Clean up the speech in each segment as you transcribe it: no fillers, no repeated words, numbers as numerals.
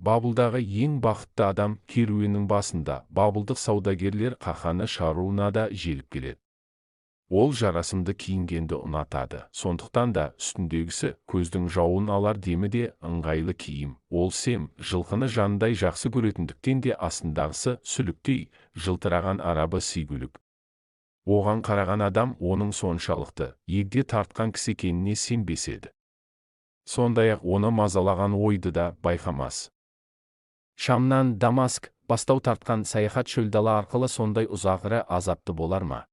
Бабылдағы ең бақытты адам. Керуеннің басында бабылдық саудагерлер қаханы Шаруна да желіп келеді. Ол жарасымды киінгенді ұнатады, сондықтан да үстіндегісі көздің жауын алар демі де ыңғайлы киім. Ол сем жылқыны жанындай жақсы көретіндіктен де астындағысы сүліктей жылтыраған арабы сыйгүлік. Оған қараған адам оның соншалықты егде тартқан кісі екеніне сенбес еді. Сондай-ақ оны мазалаған ойды да байқамас. Шамнан Дамаск бастау тартқан саяхат шөл дала арқылы сондай ұзақ әрі азапты болар ма?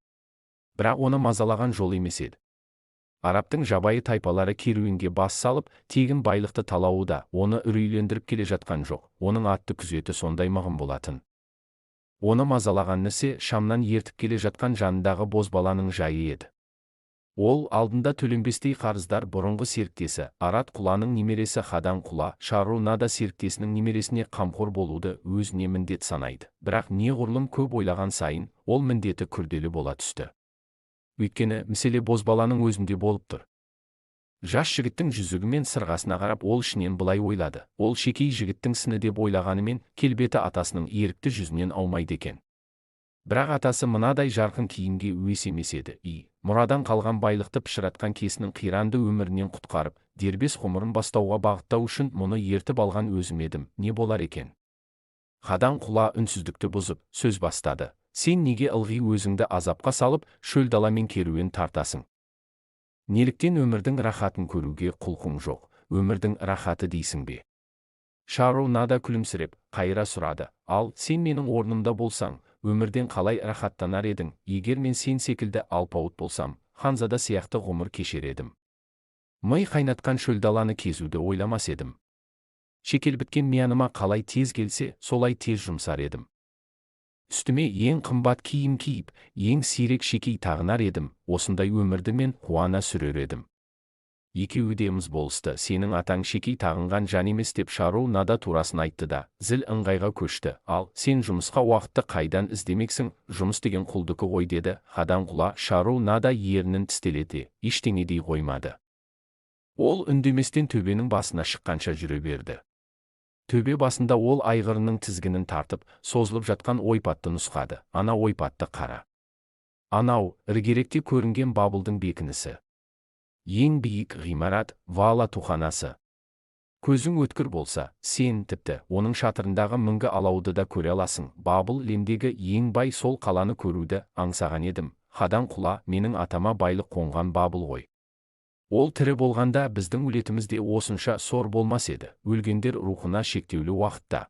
Бірақ оны мазалаған жол емес еді. Арабтың жабайы тайпалары керуенге бас салып, тегін байлықты талауы да оны үрейлендіріп келе жатқан жоқ, оның атты күзеті сондай мығым болатын. Оны мазалаған нәрсе Шамнан ертіп келе жатқан жанындағы бозбаланың жайы еді. Ол алдында төленбестей қарыздар бұрынғы серіктесі Арат Құланың немересі Хадан Құла. Шару Нада серіктесінің немересіне қамқор болуды өзіне міндет санайды. Бірақ неғұрлым көп ойлаған сайын, ол міндеті күрделі бола түсті. Өйткені мәселе бозбаланың өзінде болып тұр. Жас жігіттің жүзігі мен сырғасына қарап, ол ішінен былай ойлады: ол шекей жігіттің сыны деп ойлағанымен, келбеті атасының ерікті жүзінен аумайды екен. Бірақ атасы мынадай жарқын киімге өс емес еді. И мұрадан қалған байлықты пышыратқан кесінің қиранды өмірінен құтқарып, дербес ғұмырын бастауға бағыттау үшін мұны ертіп алған өзім едім, не болар екен? Хадан Құла үнсіздікті бұзып, сөз бастады: «Сен неге ылғи өзіңді азапқа салып, шөл даламен керуен тартасың? Неліктен өмірдің рахатын көруге құлқың жоқ? Өмірдің рахаты дейсің бе?» Шару Нада күлімсіреп, қайыра сұрады: «Ал сен менің орнымда болсаң, өмірден қалай рахаттанар едің?» «Егер мен сен секілді алпауыт болсам, ханзада сияқты ғұмыр кешер едім. Ми қайнатқан шөл даланы кезуді ойламас едім. Шекел біткен мияныма қалай тез келсе, солай тез жұмсар едім. Үстіме ең қымбат киім киіп, ең сирек шекей тағынар едім. Осындай өмірді мен қуана сүрер едім». Екеуі де мыз болысты. «Сенің атаң шекей тағынған жан емес», – деп Шару Нада турасын айтты да, зіл ыңғайға көшті. «Ал сен жұмысқа уақытты қайдан іздемексің? Жұмыс деген құлдікі ғой», – деді Хадан Құла. Шару Нада ернін тістелете, ештеңе дей қоймады. Ол үндеместен төбенің басына шыққанша жүре берді. Төбе басында ол айғырының тізгінін тартып, созылып жатқан ойпатты нұсқады. «Ана ойпатты қара. Анау, іргеректе көрінген Бабылдың бекінісі. Ең биік ғимарат – Вала туханасы. Көзің өткір болса, сен, тіпті, оның шатырындағы мінгі алауды да көре аласың. Бабыл лемдегі ең бай сол қаланы көруді аңсаған едім. Хадан Құла, менің атама байлық қонған Бабыл ғой. Ол тірі болғанда, біздің өлетімізде осынша сор болмас еді. Өлгендер рухына шектеулі уақытта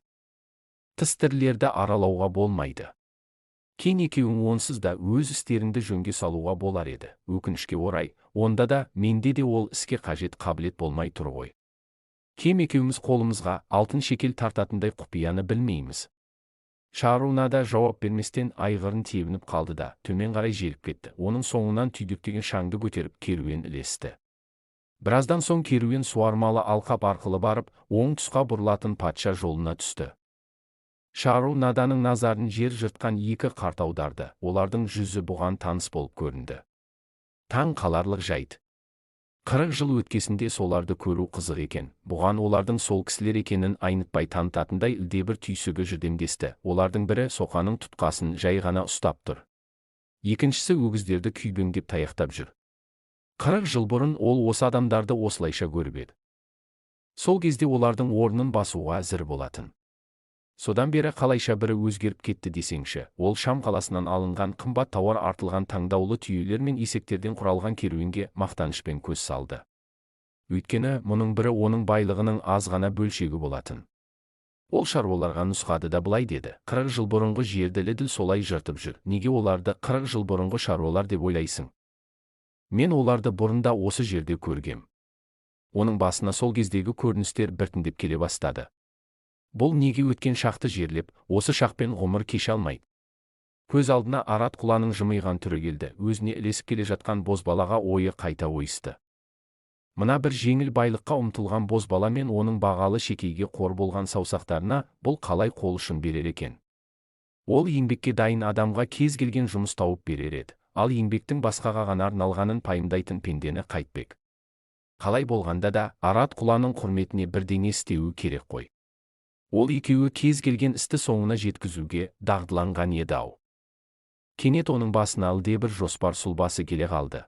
тыс тірілерді аралауға болмайды. Кен екеуің онсыз да өз істеріңді жөнге салуға болар еді. Өкінішке орай, онда да, менде де ол іске қажет қабілет болмай тұр ғой. Кем екеуміз қолымызға алтын шекел тартатындай құпияны білмейміз». Шаруна да жауап берместен айғырын тебініп қалды да, төмен қарай желіп кетті. Оның соңынан түйдектеген шаңды көтеріп, керуен ілесті. Біраздан соң керуен суармалы алқап арқылы барып, оң тұсқа бұрылатын патша жолына түсті. Шару Наданың назарын жер жыртқан екі қарт аударды. Олардың жүзі бұған таныс болып көрінді. Таң қаларлық жайт. 40 жыл өткесінде соларды көру қызық екен. Бұған олардың сол кісілер екенін айнытпай танытатындай әлдебір түйсігі жәрдемдесті. Олардың бірі соқаның тұтқасын жай ғана ұстап тұр. Екіншісі өгіздерді күйбеңдеп таяқтап жүр. 40 жыл бұрын ол осы адамдарды осылайша көріп еді. Сол кезде олардың орнын басуға әзір болатын. Содан бері қалайша бірі өзгеріп кетті десеңші! Ол Шам қаласынан алынған қымбат тауар артылған таңдаулы түйелер мен есектерден құралған керуенге мақтанышпен көз салды. Өйткені мұның бірі оның байлығының аз ғана бөлшегі болатын. Ол шаруаларға нұсқады да, былай деді: «40 жыл бұрынғы жерді дәл солай жыртып жүр. Неге оларды 40 жыл бұрынғы шаруалар деп ойлайсың? Мен оларды бұрын да осы жерде көргем». Оның басына сол кездегі көріністер біртіндеп келе бастады. Бұл неге өткен шақты жерлеп, осы шақпен ғұмыр кеше алмайды? Көз алдына Арат Құланың жымиған түрі келді. Өзіне ілесіп келе жатқан бозбалаға ойы қайта ойысты. Мына бір жеңіл байлыққа ұмтылған бозбала мен оның бағалы шекейге қор болған саусақтарына бұл қалай қол ұшын берер екен? Ол еңбекке дайын адамға кез келген жұмыс тауып берер еді. Ал еңбектің басқаға ғана арналғанын пайымдайтын пендені қайтпек? Қалай болғанда да, Арат Құланың құрметіне бірдеңе істеуі керек қой. Ол екеуі кез келген істі соңына жеткізуге дағдыланған еді-ау. Кенет оның басына әлдебір жоспар сұлбасы келе қалды.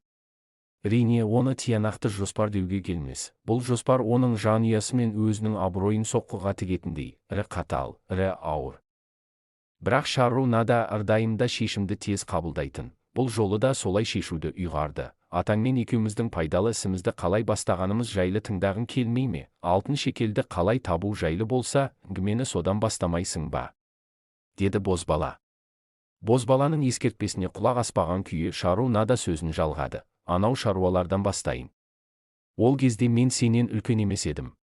Әрине, оны тиянақты жоспар деуге келмес. Бұл жоспар оның жанұясы мен өзінің абыройын соққыға тігетіндей, ірі қатал, ірі ауыр. Бірақ Шару Нада әрдайым да шешімді тез қабылдайтын. Бұл жолы да солай шешуді ұйғарды. Атаңмен екеуміздің пайдалы ісімізді қалай бастағанымыз жайлы тыңдағың келмей ме? Алтын шекелді қалай табу жайлы болса, әңгімені содан бастамайсың ба? Деді бозбала. Бозбаланың ескертпесіне құлақ аспаған күйі Шару Нада сөзін жалғады. Анау шаруалардан бастайын. Ол кезде мен сенен үлкен емес едім.